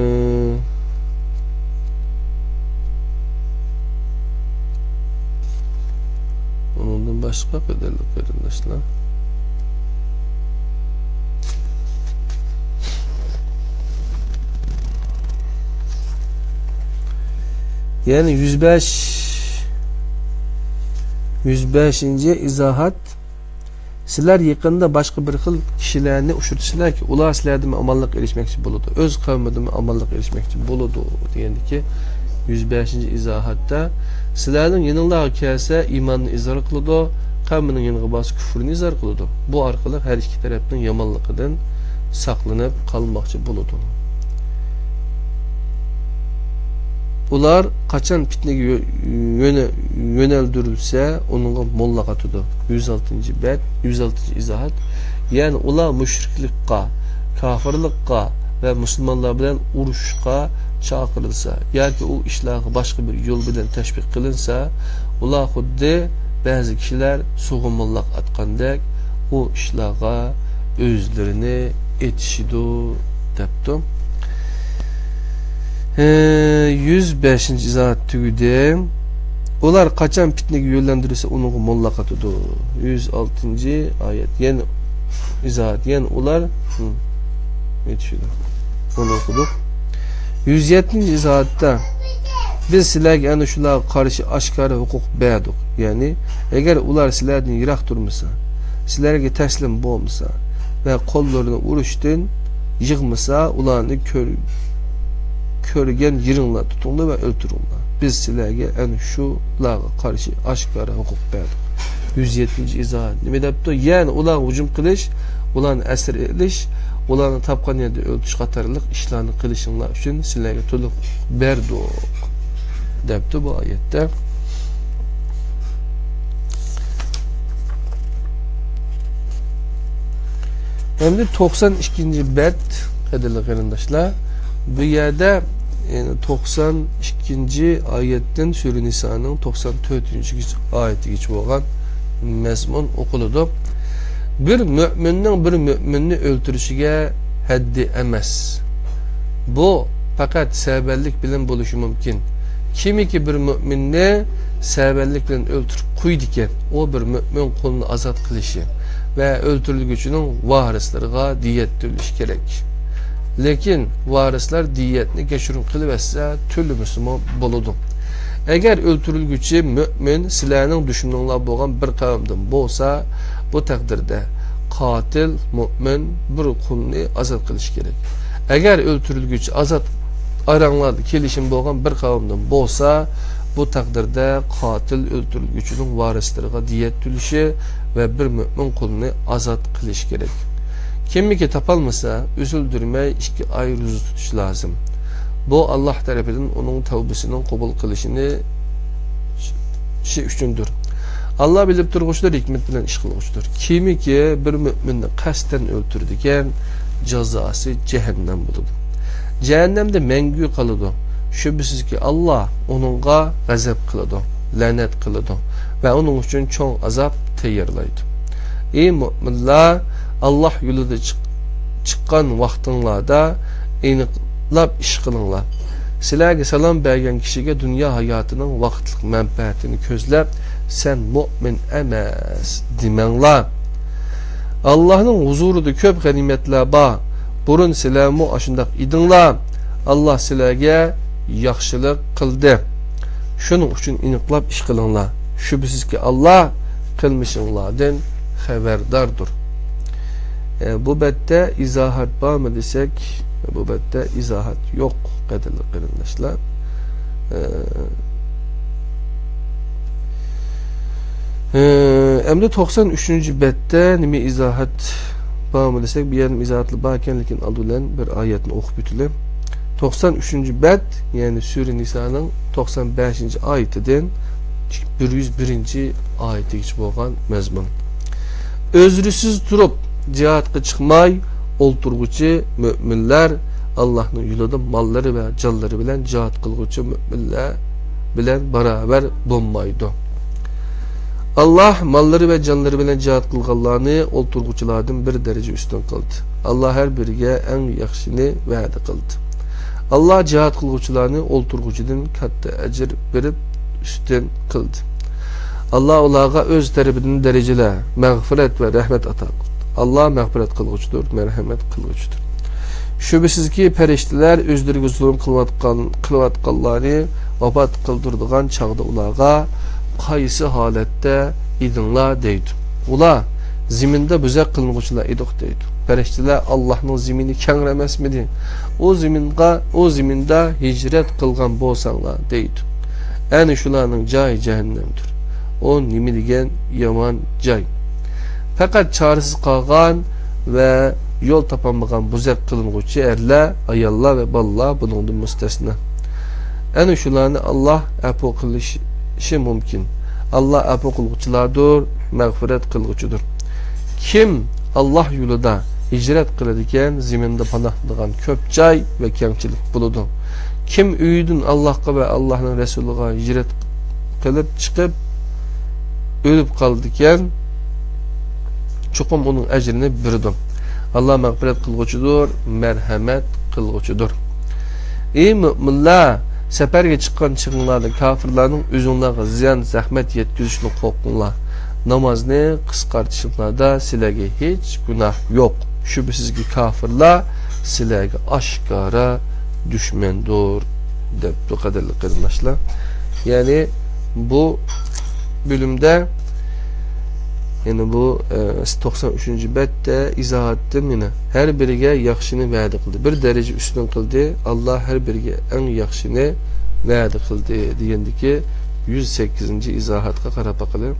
ئۇنىڭدىن باشقا، قەدىرلىك قېرىنداشلار، يەنى يۈز بەش، يۈز بەشىنچى ئىزاھات. سىلەر يېقىندا باشقا بىر خىل كىشىلەرنى ئۇچرىتىسىلەركى، ئۇلار سىلەردىن ئامانلىققا ئېرىشمەكچى بولىدۇ، ئۆز قەۋمىدىن ئامانلىققا ئېرىشمەكچى بولىدۇ، دېگەندىكى يۈز بەشىنچى ئىزاھاتتا، سىلەرنىڭ يېنىڭلارغا كەلسە، ئىماننى ئىزھار قىلىدۇ، قەۋمىنىڭ يېنىغا بارسا، كۇفرىنى ئىزھار قىلىدۇ. بۇ ئارقىلىق ھەر ئىككى تەرەپنىڭ يامانلىقىدىن ساقلىنىپ قالماقچى بولىدۇ. ئۇلار قاچان پىتنىگە يۆ-، يۆنە-، يۆنەلدۈرۈلسە، ئۇنىڭغا موللاق ئاتىدۇ. يۈز ئالتىنچى بەت، يۈز ئالتىنچى ئىزاھات. يەنى ئۇلار مۇشرىكلىققا، كاپىرلىققا ۋە مۇسۇلمانلار بىلەن ئۇرۇشۇشقا چاقىرىلسا ياكى ئۇ ئىشلارغا باشقا بىر يول بىلەن تەشۋىق قىلىنسا، ئۇلار خۇددى بەزى كىشىلەر سۇغا موللاق ئاتقاندەك ئۇ ئىشلارغا ئۆزلىرىنى ئېتىشىدۇ، دەپتۇ. ھە، يۈز بەشىنچى ئىزاھات تۈگىدى. ئۇلار قاچان پىتنىگە يۆنلەندۈرۈلسە، ئۇنىڭغا موللاق ئاتىدۇ. يۈز ئالتىنچى ئايەت. يەنە ئىزاھات. يەنە ئۇلار، ھە، ئېتىشىدۇ. بۇنى ئوقۇدۇق. يۈز يەتتىنچى ئىزاھاتتا، بىز سىلەرگە ئەنە شۇلارغا قارشى ئاشكارا ھوقۇق بەردۇق. يەنى، ئەگەر ئۇلار سىلەردىن يىراق تۇرمىسا، سىلەرگە تەسلىم بولمىسا ۋە قوللىرىنى ئۇرۇشتىن يىغمىسا، ئۇلارنى كۆر-، كۆرگەن يېرىڭلار تۇتۇڭلار ۋە ئۆلتۈرۈڭلار. بىز سىلەرگە ئەنە شۇلارغا قارشى ئاشكارا ھوقۇق بەردۇق. يۈز يەتتىنچى ئىزاھات نېمە دەپتۇ؟ يەنى ئۇلارغا ھۇجۇم قىلىش، ئۇلارنى ئەسىر ئېلىش، ئۇلارنى تاپقان يەردە ئۆلتۈرۈش قاتارلىق ئىشلارنى قىلىشىڭلار ئۈچۈن سىلەرگە تولۇق بەردۇق، دەپتۇ بۇ ئايەتتە. ئەمدى توقسان ئىككىنچى بەت، قەدىرلىك قېرىنداشلار. بۇ يەردە، يەنى توقسان ئىككىنچى ئايەتتىن سۈرە نىسانىڭ توقسان تۆتىنچى ئايىتىگىچە بولغان مەزمۇن ئوقۇلىدۇ. بىر مۆمىننىڭ بىر مۆمىننى ئۆلتۈرۈشىگە ھەددى ئەمەس. بۇ پەقەت سەۋەنلىك بىلەن بولۇشى مۇمكىن. كىمكى بىر مۆمىننى سەۋەنلىك بىلەن ئۆلتۈرۈپ قويىدىكەن، ئۇ بىر مۆمىن قۇلنى ئازاد قىلىشى ۋە ئۆلتۈرۈلگۈچىنىڭ ۋارىسلىرىغا دىيەت تۆلىشى كېرەك. لېكىن ۋارىسلار دىيەتنى كەچۈرۈم قىلىۋەتسە، تۆلىمىسىمۇ بولىدۇ. ئەگەر ئۆلتۈرۈلگۈچى مۆمىن سىلەرنىڭ دۈشمىنىڭلار بولغان بىر قەۋمدىن بولسا، بۇ تەقدىردە قاتىل مۆمىن بىر قۇلنى ئازاد قىلىشى كېرەك. ئەگەر ئۆلتۈرۈلگۈچى ئازاد ئاراڭلاردا كېلىشىم بولغان بىر قەۋمدىن بولسا، بۇ تەقدىردە قاتىل ئۆلتۈرۈلگۈچىنىڭ ۋارىسلىرىغا دىيەت تۆلىشى ۋە بىر مۆمىن قۇلنى ئازاد قىلىشى كېرەك. كىمكى تاپالمىسا، ئۈزۈلدۈرمەي ئىككى ئاي روزا تۇتۇشى لازىم. بۇ، ئاللاھ تەرىپىدىن ئۇنىڭ تەۋبىسىنىڭ قوبۇل قىلىشىنى ئىشى ئۈچۈندۇر. ئاللا بىلىپ تۇرغۇچىدۇر، ھېكمەت بىلەن ئىش قىلغۇچىدۇر. كىمكى بىر مۆمىننى قەستەن ئۆلتۈرىدىكەن، جازاسى جەھەننەم بولىدۇ. جەھەننەمدە مەڭگۈ قالىدۇ. شۈبھىسىزكى، ئاللا ئۇنىڭغا غەزەپ قىلىدۇ، لەنەت قىلىدۇ ۋە ئۇنىڭ ئۈچۈن چوڭ ئازاب تەييارلايدۇ. ئى مۆمىنلەر، ئاللا يولىدا چىق-، چىققان ۋاقتىڭلاردا ئېنىقلاپ ئىش قىلىڭلار. سىلەرگە سالام بەرگەن كىشىگە دۇنيا ھاياتىنىڭ ۋاقىتلىق مەنپەئەتىنى كۆزلەپ، سەن مۆمىن ئەمەس دېمەڭلار. ئاللانىڭ ھۇزۇرىدا كۆپ غەنىيمەتلەر بار. بۇرۇن سىلەرمۇ ئاشۇنداق ئىدىڭلار. ئاللا سىلەرگە ياخشىلىق قىلدى. شۇنىڭ ئۈچۈن ئېنىقلاپ ئىش قىلىڭلار. شۈبھىسىزكى، ئاللا قىلمىشىڭلاردىن خەۋەرداردۇر. ئە، بۇ بەتتە ئىزاھات بارمۇ دېسەك، بۇ بەتتە ئىزاھات يوق، قەدىرلىك قېرىنداشلار. ئە، ئە، ئەمدى توقسان ئۈچىنچى بەتتە نېمە ئىزاھات بارمۇ دېسەك، بۇ يەردىمۇ ئىزاھاتلار باركەن، لېكىن ئالدى بىلەن بىر ئايەتنى ئوقۇپ ئۆتىلى. توقسان ئۈچىنچى بەت، يەنى سۈرە نىسانىڭ توقسان بەشىنچى ئايىتىدىن بىر يۈز بىرىنچى ئايىتىگىچە بولغان مەزمۇن. ئۆزرىسىز تۇرۇپ جىھادقا چىقماي ئولتۇرغۇچى مۆمىنلەر ئاللاھنىڭ يولىدا ماللىرى ۋە جانلىرى بىلەن جىھاد قىلغۇچى مۆمىنلەر بىلەن باراۋەر بولمايدۇ. ئاللاھ ماللىرى ۋە جانلىرى بىلەن جىھاد قىلغانلارنى ئولتۇرغۇچىلاردىن بىر دەرىجە ئۈستۈن قىلدى. ئاللاھ ھەر بىرىگە ئەڭ ياخشىنى ۋەدە قىلدى. ئاللاھ جىھاد قىلغۇچىلارنى ئولتۇرغۇچىدىن كاتتا ئەجىر بېرىپ ئۈستۈن قىلدى. ئاللاھ ئۇلارغا ئۆز تەرىپىدىن دەرىجىلەر، مەغپىرەت ۋە رەھمەت ئاتا قىلدى. ئاللاھ مەغپىرەت قىلغۇچىدۇر، مەرھەمەت قىلغۇچىدۇر. شۈبھىسىزكى، پەرىشتىلەر ئۆزلىرىگە زۇلۇم قىلىۋاتقان، قىلىۋاتقانلارنى ۋاپات قىلدۇرىدىغان چاغدا ئۇلارغا، «قايسى ھالەتتە ئىدىڭلار؟» دەيدۇ. ئۇلار، «زېمىندا بۇزەق قىلىنغۇچىلار ئىدۇق» دەيدۇ. پەرىشتىلەر، «ئاللاھنىڭ زېمىنى كەڭرى ئەمەسمىدى؟ ئۇ زېمىنغا، ئۇ زېمىندا ھىجرەت قىلغان بولساڭلار» دەيدۇ. ئەنە شۇلارنىڭ جايى جەھەننەمدۇر. ئۇ نېمە دېگەن يامان جاي! پەقەت چارىسىز قالغان ۋە يول تاپالمىغان بۇزەق قىلىنغۇچى ئەرلەر، ئاياللار ۋە بالىلار بۇنىڭدىن مۇستەسنا. ئەنە شۇلارنى ئاللاھ ئەپۇ قىلىشى مۇمكىن. ئاللاھ ئەپۇ قىلغۇچىلاردۇر، مەغپىرەت قىلغۇچىدۇر. كىم ئاللاھ يولىدا ھىجرەت قىلىدىكەن، زېمىندا پاناھلىنىدىغان كۆپ جاي ۋە كەڭچىلىك بولىدۇ. كىم ئۆيىدىن ئاللاھقا ۋە ئاللاھنىڭ رەسۇلىغا ھىجرەت قىلىپ چىقىپ ئۆلۈپ قالىدىكەن، چوقۇم ئۇنىڭ ئەجرىنى بېرىدۇ. ئاللاھ مەغپىرەت قىلغۇچىدۇر، مەرھەمەت قىلغۇچىدۇر. ئى مۆمىنلەر، سەپەرگە چىققان چېغىڭلاردا كاپىرلارنىڭ ئۆزۈڭلارغا زىيان، زەخمەت يەتكۈزۈشىدىن قورقۇڭلار. نامازنى قىسقارتىشىڭلاردا سىلەرگە ھېچ گۇناھ يوق. شۈبھىسىزكى، كاپىرلار سىلەرگە ئاشكارا دۈشمەندۇر، دەپتۇ، قەدىرلىك قېرىنداشلار. يەنى بۇ بۆلۈمدە، يەنى بۇ، ئە، توقسان ئۈچىنچى بەتتە ئىزاھاتتىن يەنە ھەر بىرىگە ياخشىنى ۋەدە قىلدى. بىر دەرىجە ئۈستۈن قىلدى. ئاللاھ ھەر بىرىگە ئەڭ ياخشىنى ۋەدە قىلدى دېگەندىكى يۈز سەككىزىنچى ئىزاھاتقا قاراپ باقىلى.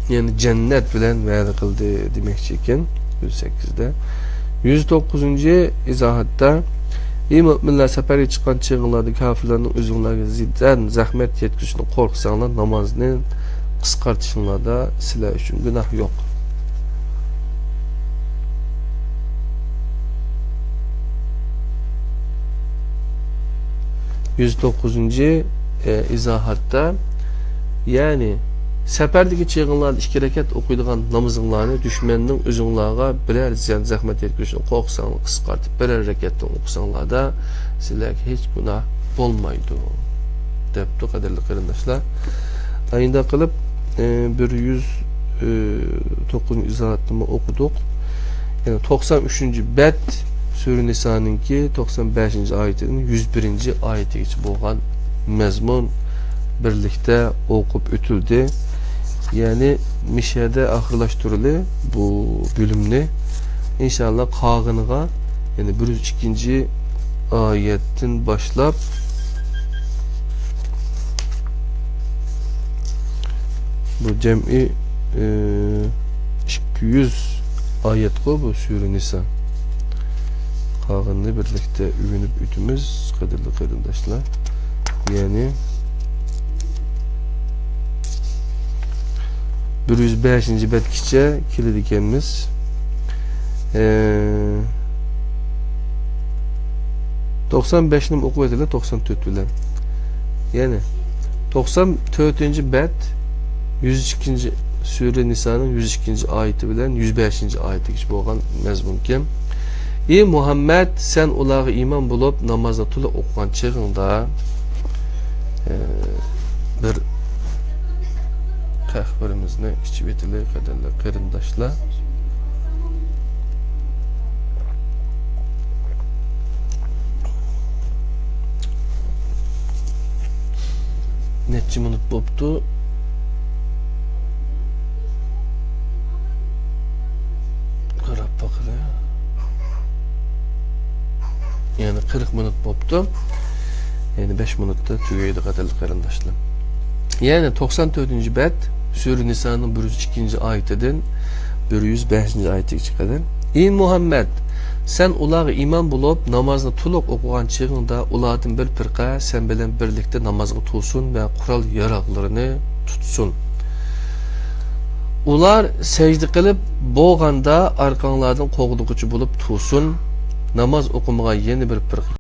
يەنى جەننەت بىلەن ۋەدە قىلدى دېمەكچى ئىكەن، يۈز سەككىزدە. يۈز توققۇزىنچى ئىزاھاتتا، ئى مۆمىنلەر، سەپەرگە چىققان چېغىڭلاردا كاپىرلارنىڭ ئۆزۈڭلارغا زىددەن زەخمەت يەتكۈزۈشىدىن قورقساڭلار، نامازنى قىسقارتىشىڭلاردا سىلەر ئۈچۈن گۇناھ يوق. يۈز توققۇزىنچى، ئە، ئىزاھاتتا، يەنى سەپەردىكى چېغىڭلاردا ئىككى رەكەت ئوقۇيدىغان نامىزىڭلارنى دۈشمەننىڭ ئۆزۈڭلارغا بىرەر زىيان، زەخمەت يەتكۈزۈشىدىن قورقساڭلار، قىسقارتىپ بىرەر رەكەتتىن ئوقۇساڭلاردا، سىلەرگە ھېچ گۇناھ بولمايدۇ، دەپتۇ، قەدىرلىك قېرىنداشلار. ئاينىدا قىلىپ، ئە، بىر يۈز، ئە، توققۇزىنچى ئىزاھاتنىمۇ ئوقۇدۇق. يەنى توقسان ئۈچىنچى بەت، سۈرە نىسانىڭكى توقسان بەشىنچى ئايىتىدىن يۈز بىرىنچى ئايىتىگىچە بولغان مەزمۇن بىرلىكتە ئوقۇپ ئۆتۈلدى. يەنى مۇشۇ يەردە ئاخىرلاشتۇرىلى بۇ بۆلۈمنى. ئىنشاللا قالغىنىغا، يەنى بىر يۈز ئىككىنچى ئايەتتىن باشلاپ، بۇ جەمئىي، ئى، ئىككى يۈز ئايەتقۇ بۇ سۈرە نىسا. قالغىنىنى بىرلىكتە ئۆگىنىپ ئۆتىمىز، قەدىرلىك قېرىنداشلار. يەنى بىر يۈز بەشىنچى بەتكىچە كېلىدىكەنمىز. ئە، توقسان بەشنىمۇ ئوقۇۋېتىلى، توقسان تۆت بىلەن. يەنى توقسان تۆتىنچى بەت، يۈز ئىككىنچى سۈرە نىسانىڭ يۈز ئىككىنچى ئايىتى بىلەن يۈز بەشىنچى ئايىتىگىچە بولغان مەزمۇنكەن. ئى مۇھەممەد، سەن ئۇلارغا ئىمان بولۇپ، نامازنى تولۇق ئوقۇغان چېغىڭدا، ئە، بىر قەھۋىمىزنى ئىچىۋېتىلى، قەدىرلىك قېرىنداشلار. نەچچە مىنۇت بوپتۇ؟ قاراپ باقىلى. يەنى قىرىق مىنۇت بوپتۇ. يەنى بەش مىنۇتتا تۈگەيدۇ، قەدىرلىك قېرىنداشلار. يەنى توقسان تۆتىنچى بەت، سۈرە نىسانىڭ بىر يۈز ئىككىنچى ئايىتىدىن بىر يۈز بەشىنچى ئايىتىگىچە قەدەر. ئى مۇھەممەد، سەن ئۇلارغا ئىمان بولۇپ، نامازنى تولۇق ئوقۇغان چېغىڭدا، ئۇلاردىن بىر پىرقە سەن بىلەن بىرلىكتە نامازغا تۇرسۇن ۋە قورال ياراغلىرىنى تۇتسۇن. ئۇلار سەجدە قىلىپ بولغاندا، ئارقاڭلاردىن قوغدىغۇچى بولۇپ تۇرسۇن. ناماز ئوقۇمىغان يەنە بىر پىرقە